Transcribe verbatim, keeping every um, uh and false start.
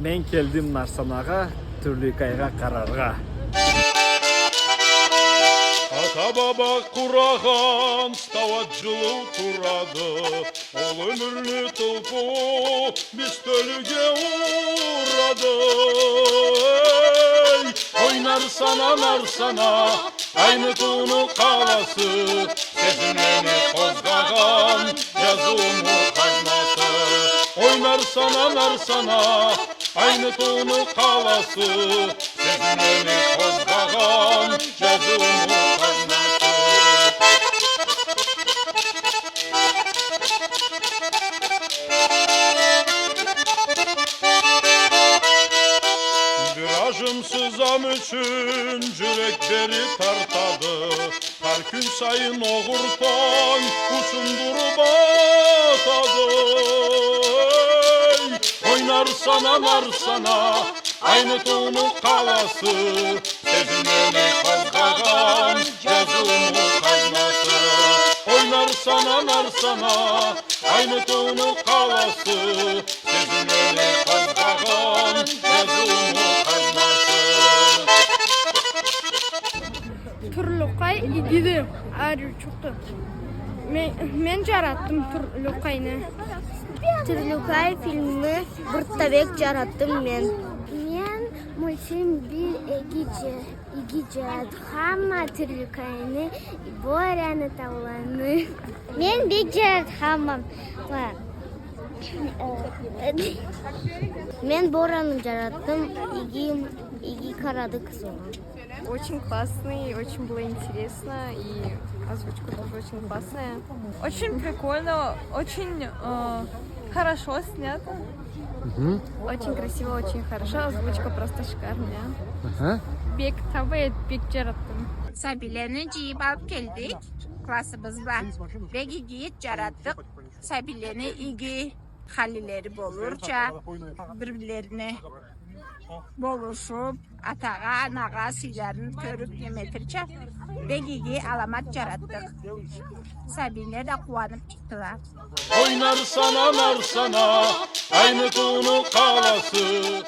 Мен келдим Нарсанагъа, Тюрлюкайгъа къараргъа. Ата-баба къурагъан стауат джылыу турады. Ол ёмюрню тылпыуу биз тёлюге урады. Эй, ой, Нарсана, Нарсана, Айнытыуну къаласы, сезимлени къозгъагъан джазыууму хазынасы. Ой, Нарсана, Нарсана, Айнытыуну къаласы, сезимлени къозгъагъан джазыууму хазынасы. Бир ажым сызам ючюн джюрек бери тартады. Хар кюн сайын огъур тонг учундуруп атады. Эй, ой, Нарсана, Нарсана, Айнытыуну къаласы, сезимлени къозгъагъан джазыууму хазынасы. Ой, Нарсана, Нарсана, Айнытыуну къаласы, сезимлени къозгъагъан джазыууму хазынасы. Тюрлюкай игиди, ариучукъду. Мен, мен джаратдым Тюрлюкайны. Тюрлюкай фильмни бир да бек джаратдым мен. Мен мультфильм бир иги джа-, иги джаратдым. Хамма Тюрлюкайны, Бораны, тауланы. Мен бек джаратдым хамма. Мен Бораны джаратдым, иги, иги къарады къыз огъа. Очень классный, очень было интересно, и озвучка тоже очень классная. Очень прикольно, очень, э, хорошо снято. Мгм. Очень красиво, очень хорошо, озвучка просто шикарная. Аха. Бек, таба эт, бек джаратдым. Сабийлени джыйып алып келдик классыбыз бла. Бек иги джаратдыкъ. Сабийлени иги халилери болурча, бир-бирлерине болушуп, атагъа, анагъа сыйларын кёрюп, неме этерча, бек иги аламат джаратдыкъ. Сабийле да къууанып чыкъдыла. Ой, Нарсана, Нарсана, Айнытыуну къаласы.